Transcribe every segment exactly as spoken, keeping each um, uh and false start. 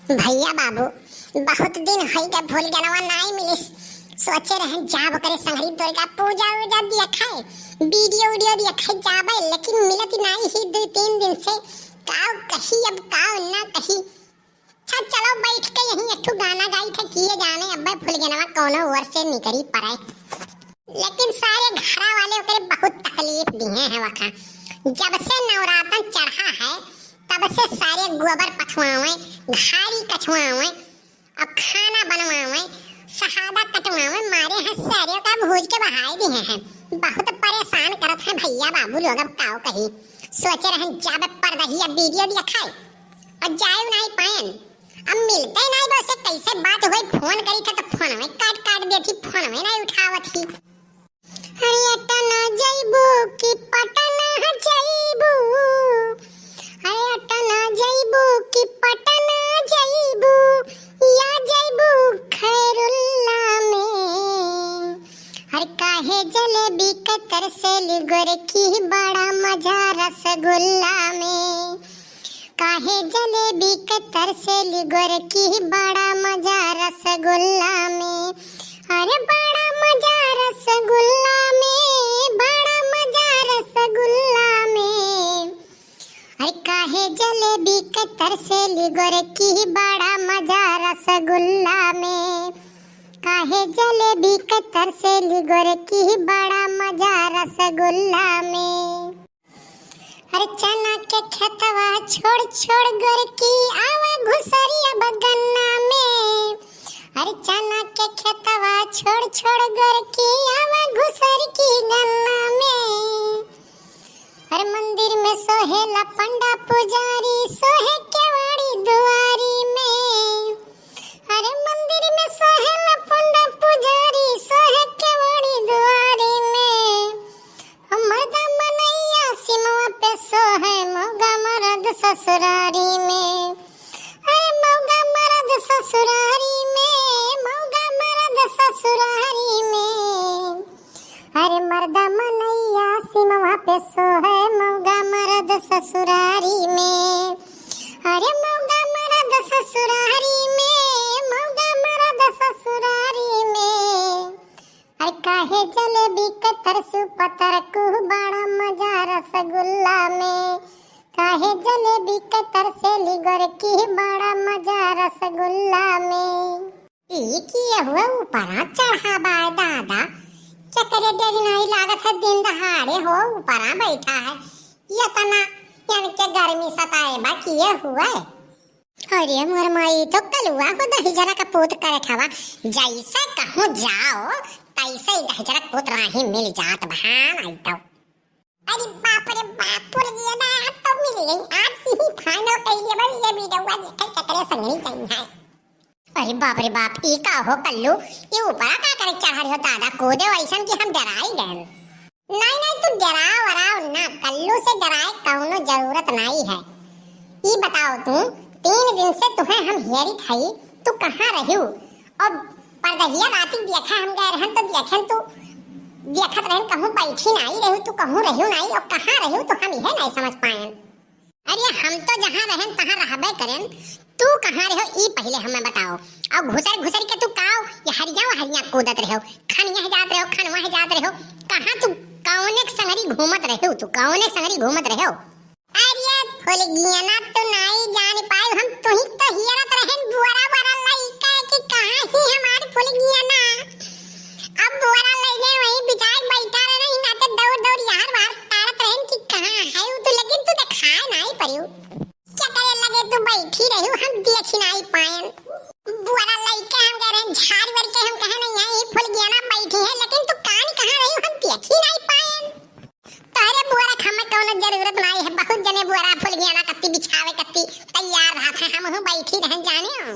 भैया बाबू, बहुत दिन होई गए फुलगेनवा नाई मिलिस। सोचे रहन जाब ओकरे संगरी दुर्गा पूजा उजा देखै, वीडियो वीडियो देखै जाबै, लेकिन मिलत नाई ही दू तीन दिन से। काव कही अब काव ना कही। अच्छा चलो बैठ के यहीं एक ठो गाना गाई थे, किए जाने अब्बे फुलगेनवा कौनो ओर से निकरी पड़े। लेकिन सारे घरा वाले ओकरे बहुत तकलीफ दिए हैं वखा। जब से नवरातन चढ़ा है तब से सारे गोबर पथवावे, घारी कछवावे, अब खाना बनवावे, शहादा कटवावे, मारे हैं सारे का भूज के बहाए दिए हैं। बहुत परेशान करत हैं भैया बाबू लोग, अब काव कही। सोचे रहन जाबे परदहिया वीडियो देखै और जाए नाई पाएन। अब मिलते नाई बस कैसे बात होई, फोन करी थे तो फोन में काट काट देती, फोन में नाई उठावत ही। अरे अटना जइबू कि पटना जइबू, अरे अटना जइबू कि पटना जइबू, या जइबू खैरुल्ला में। अरे काहे जलेबी के तरसेली गोरकी, बड़ा मजा रसगुल्ला में। काहे जलेबी के तरसेली गोरकी, बड़ा मजा रसगुल्ला में। अरे बड़ा मजा रसगुल्ला में, बड़ा मजा रसगुल्ला में। अरे काहे जलेबी के तरसेली गोरकी, बड़ा मजा रसगुल्ला में। काहे जलेबी के तरसेली गोरकी, बड़ा मजा रसगुल्ला में। अरे चना के खेतवा छोड़ छोड़ गोरकी, आवा घुसरी अब गन्ना में। अरे चना के खेतवा छोड़ छोड़ गोरकी, आवा घुसरी की गन्ना में। अरे मंदिर में सोहेला पंडा पुजारी, सोहे केवाड़ी दुआरी में। अरे मंदिर में सोहेला पंडा पुजारी, सोहे केवाड़ी दुआरी में। मर्दा मनैया सिमवा पे सोहे, मौगा मरद ससुरारी में। अरे मौगा मरद ससुरारी में, मौगा मरद ससुरारी में। अरे मर्दा मनैया सिमवा पे सोहे, मौगा मरद ससुरारी में। अरे मौगा मरद ससुरारी में, मौगा मरद ससुरारी में। अरे काहे जलेबी के तरसू पतरकू, बड़ा मजा रसगुल्ला में। काहे जलेबी के तरसेली गोरकी, बड़ा मजा रसगुल्ला में। ई किए हुए ऊपरा चढ़ा बा दादा, चकरे डेरी नाई लागत है, दिन दहाड़े हो ऊपरा बैठा है, ये तना यानी के गर्मी सताए बा किए हुए। अरे मोर माई, तो कलुआ को दहिजरा का पूत करत हवा, जैसे कहूँ जाओ तैसे ही दहिजरा का पूत राही मिल जात बहान आई तो। अरे बाप रे बाप, फुलगेना आज तो मिल गई, आज ही फाइनल कर लिया भाई, ये वीडियो देखे चकरे संगनी चाहिए है। अरे बाप रे बाप, ई का हो कल्लू, ई ऊपरा का करे चढ़ा रही हो दादा, कूदे वैसन कि हम डराई गए। नहीं नहीं, तू डराओ वराओ ना, कल्लू से डराए कौनो जरूरत नहीं है। ई बताओ तू, तीन दिन से तुहे हम हेरित हई, तू कहाँ रह्यू? और परदहिया राती देखा हम गए रहन तो देखेन तू देखत रहन, कहूँ बैठी नहीं रहू, तू कहूँ रहू नहीं और कहाँ रहू, तो हम यह नहीं समझ पाएन। अरे हम तो जहाँ रहेन तहाँ रहबे करेन, तू कहाँ रहो ई पहले हमें बताओ। और घुसर घुसर के तू काओ ये हरिया वो हरिया कूदत रहो, खन यह जात रहो, खन वह जात रहो, कहाँ तू कौने के संगरी घूमत रहो, तू कौने के संगरी घूमत रहो? अरे फुलगियाना तू नाई जान पाए, हम तुही तो हियरत रहेन बुअरा बुअरा लइका कि कहाँ ही हमार फुलगियाना। अब बोरा लइले वहीं बिछाए बैठा रहे, नहीं ना तो दौड़ दौड़ यार बाहर ताड़त रहन कि कहाँ है उ तो, लेकिन तू देखाए नहीं परियो। क्या करे लगे तू बैठी रही, हम देखी नहीं पाएन। बोरा लइके हम कह रहे झाड़ वड़ के हम कहे नहीं है, ये फुलगियाना बैठी है, लेकिन तू कान कहाँ रही, हम देखी नहीं पाएन। तोहरे बोरा के हमें कौनो जरूरत नहीं है, बहुत जने बोरा फुलगियाना कत्ती बिछावे कत्ती तैयार रहत है, हम हूँ बैठी रहन जाने।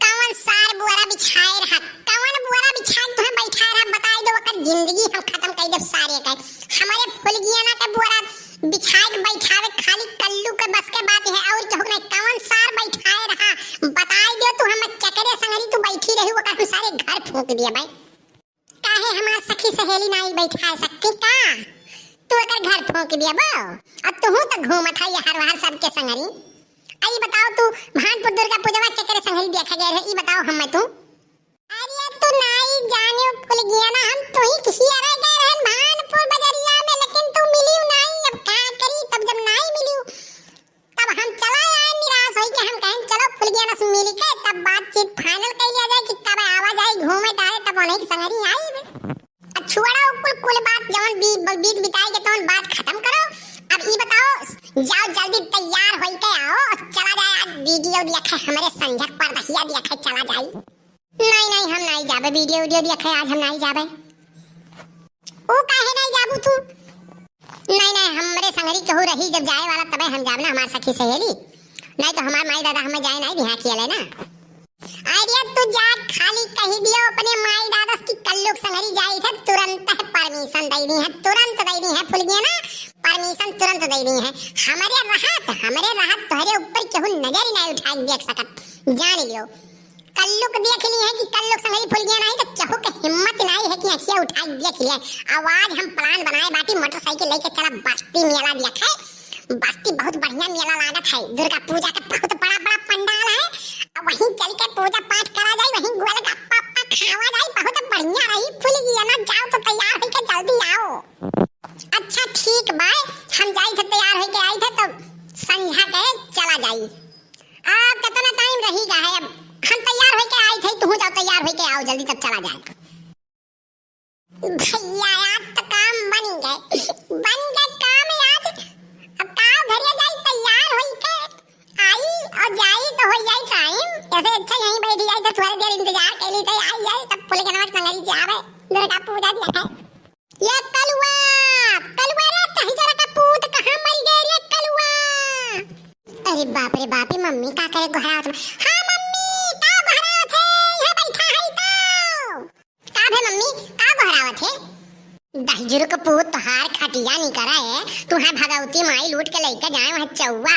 कौन सार बोरा बिछाए रहा, कौन बोरा बिछाए तुहे बैठाए रहा, बताई दो, ओकर जिंदगी हम खत्म कर देब सारे के। हमारे फुलगियाना के बोरा बिछाए के बैठावे खाली कल्लू के बस के बात है, और केहू नहीं। कौन सार बैठाए रहा, बताई दो तू, हम चकरे संगरी तू बैठी रही, ओकर हम सारे घर फूंक दिया भाई। काहे हमार सखी सहेली नाई बैठाए सकती का? तू एकर घर फूंक दिया बो। अब तू तो घूमत है हर वहर सबके संगरी। आई बताओ तू, भानपुर दुर्गा पूजवा के खगेर है, ई बताओ हम मैं तू। अरे तू नाई जाने फुलगियाना, हम तू ही किसी अरे गए रहन भानपुर बजरिया में, लेकिन तू मिली नाई। अब का करी, तब जब नाई मिली तब हम चला आए निराश होई के हम कहें चलो फुलगियाना से मिल के तब बातचीत final कर लिया जाए कि कब आवा जाए घूमे टहरे, तब उन्हीं की संगरी आई। अब छोड़ो कुल, कुल बात जौन बी-, बीत बिताई के तौन बात खत्म करो। अब ई बताओ, जाओ जल्दी तैयार होई के आओ, चला जाए आज video देखे हमरे संझक परदहिया देखे चला जाई। नहीं, नहीं, हम नहीं जाबे video उडियो देखे, आज हम नहीं जाबे। ओ काहे नहीं जाबू तू? नहीं, नहीं, हमरे संगरी केहू रही जब जाए वाला तबे हम जाब ना, हमार सखी सहेली। नहीं तो हमार माई दादा हमें जाए नहीं दिहा किया ले ना। अरे तू जा, खाली कही दियो अपने माई दादा से कि कल्लू के संगरी जाई थे, तुरंत है permission दे दी है, तुरंत दे दी है फुलगियाना, permission तुरंत दे दी है। हमरे रहत, हमरे रहत तोहरे ऊपर केहू नजर ही नहीं उठा के देख सकत, जान लियो। कल्लू के देख ली है कि कल्लू के संगरी फुलगियाना है तो केहू के हिम्मत नहीं है कि अखिया उठा के देख लिए। अब आज हम plan बनाए बाटी, मोटरसाइकिल लेके चला बस्ती मेला देखे। बस्ती बहुत बढ़िया मेला लागत है, दुर्गा पूजा के बहुत बड़ा बड़ा पंडाल है। अब वहीं चल के पूजा पाठ करा जाए, वहीं गोलगप्पा उप्पा खावा जाए, बहुत बढ़िया रही। फुलगियाना जाओ तो तैयार होके जल्दी आओ। अच्छा ठीक बा, हम जाई थे तैयार होके आई थे तो संझा के चला जाई। आ कितना time रही गा है, अब हम तैयार होके आई थे, तू जाओ तैयार होके आओ जल्दी तब चला जाए। भैया आज तो काम बन गए, बन गए काम आज। अब का घरे जाई तैयार होई के आई और जाई तो हो जाई time। ऐसे अच्छा यहीं बैठ जाई तो थोड़ी देर इंतजार कर ली तो आई जाई तब फुलगियाना संगरी जावे दुर्गा पूजा देखे। ये कलुआ, कलुआ रे, कहीं जरा का पूत कहाँ मर गए रे कलुआ? अरे बाप रे बाप, ये मम्मी का करे गोहरावत में? हाँ मम्मी, का गोहरावत है? यहाँ बैठा है तो। का भे मम्मी, का गोहरावत है? दहिजरू के पूत तोहार खटिया नहीं करा है, तुम्हें भगवती माई लूट के लेके जाए वहाँ चौवा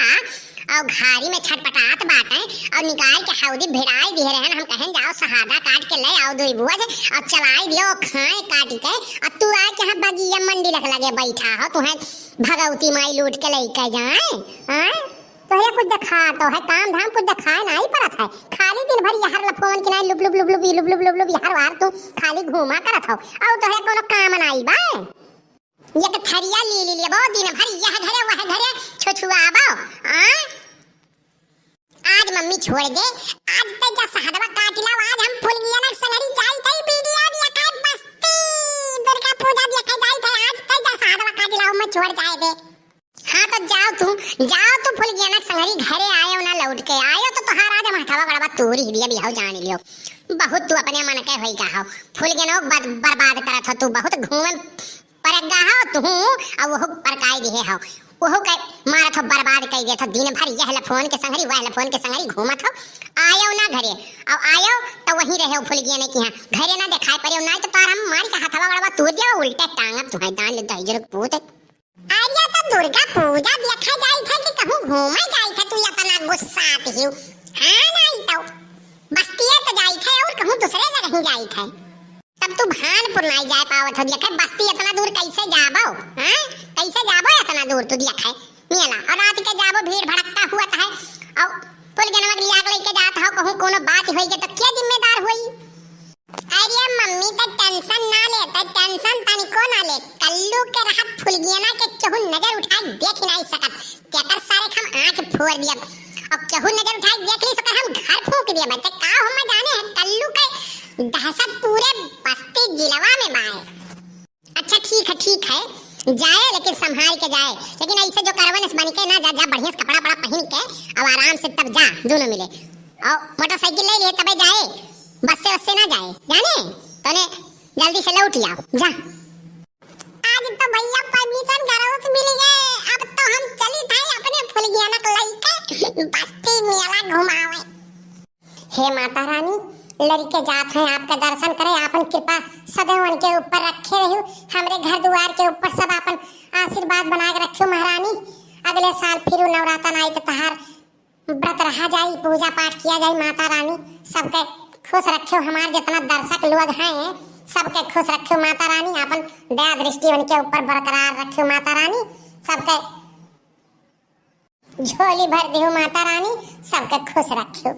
और घारी में छटपटात बाटे और निकाल के हौदी भिड़ाई दिए रहन। हम कहें जाओ शहादा काट के ले आओ दुई बोझ और चलाई दियो खाए काट के, और तू आए के यहाँ बगिया मंडी लग लगे बैठा हो, तुम्हें भगवती माई लूट के लेके जाए। हाँ, तोहरे कुछ देखात है, काम धाम कुछ देखाए नहीं पड़त है, खाली दिन भर यहर लफोन के नहीं लुप लुप लुप लुप लुप लुप लुप लुप यहर वार तू खाली घूमा करत हो, और तोहरे कोनो काम नहीं बा। एक थरिया ली ली लेबो, दिन भर यह घरे वह घरे छुछुआबो। आ? आज मम्मी छोड़ दे, आज ते जा शहदवा काट लाओ, आज हम फुलगियाना संगरी जाई तई बीड़ी आज लखाए बस्ती, दुर्गा पूजा देखे जाई थे, आज ते जा शहदवा काट लाओ, मैं छोड़ जाए दे। हाँ तो जाओ तू, जाओ तू फुलगियाना संगरी घरे आयो ना लौट के आयो तो तोहार आज हम हथवा गड़वा तोरी ही दिया भी हो जान लियो। बहुत तू अपने मन के होई गा हो, फुलगियाना बद-, बर्बाद करत हो तू, बहुत घूमन परक गा हो तू, आ वहू परकाई दिहे हो। वहू के मारत हो, बर्बाद कई देत हो, दिन भर यह लफोन के संगरी, वह लफोन के संगरी घूमत हो। आयो ना घरे, अब आयो तो वहीं रहे हो फुलगियाना के यहाँ, घरे ना दिखाई पड़े हो, ना तो तार हम मारी का हथवा गड़वा तोड़ दिया, उल्टे टांगब तुम्हें दान ले दहिजरू के पूत। अरे तो दुर्गा पूजा देखा जाई थे कि कहूँ घूमा जाई थे, तू इतना गुस्सात ही। हाँ नहीं तो बस्तिया तो जाई थे और कहूँ दूसरे जगह ही जाई थे। तब तू भानपुर नाई जाए पावत हो, देखे बस्ती इतना दूर कैसे जाबो, हैं? कैसे जाबो इतना दूर तू देखे? मेला और रात के जाबो भीड़ भड़कता हुआ है और फुलगियाना के लिया के लेके जात हो, कहूँ कोनो बात होई के तो क्या जिम्मेदार होई? अरे मम्मी तो tension ना ले, तो tension तनिको ना ले, कल्लू के रहत फुलगियाना के केहू नजर उठाए देख नहीं सकत। तेकर सारे के हम आँख फोड़ दियब। अब केहू नजर उठाए देख ली सकर हम घर फूंक दियब। ते का हम जाने है कल्लू के दहशत पूरे बस्ती जिलवा में बाए। अच्छा ठीक है, ठीक है, जाए लेकिन संभाल के जाए, लेकिन ऐसे जो करवन से बन के ना जा, जा बढ़िया से कपड़ा वपड़ा पहन के और आराम से तब जा दोनों मिले। और मोटरसाइकिल ले लिए तबे जाए, बस से वस से ना जाए, जाने? तने जल्दी से लौट आओ, जा। आज तो भैया permission घरों से मिल गए, अब तो हम चली थे अपने फुलगियाना के लइके बस्ती मेला घुमावे। हे माता रानी, लड़के जात हैं आपका दर्शन करे, आपन कृपा सदैव उनके ऊपर रखे रहो, हमरे घर दुआर के ऊपर सब आपन आशीर्वाद बना के रखियो महारानी। अगले साल फिर नवरातन आई तो तहार व्रत रहा जाई, पूजा पाठ किया जाई। माता रानी सबके खुश रखियो, हमार जितना दर्शक लोग हैं सबके खुश रखियो माता रानी, आपन दया दृष्टि उनके ऊपर बरकरार रखियो माता रानी, सबके झोली भर दियो माता रानी, सबके खुश रखियो।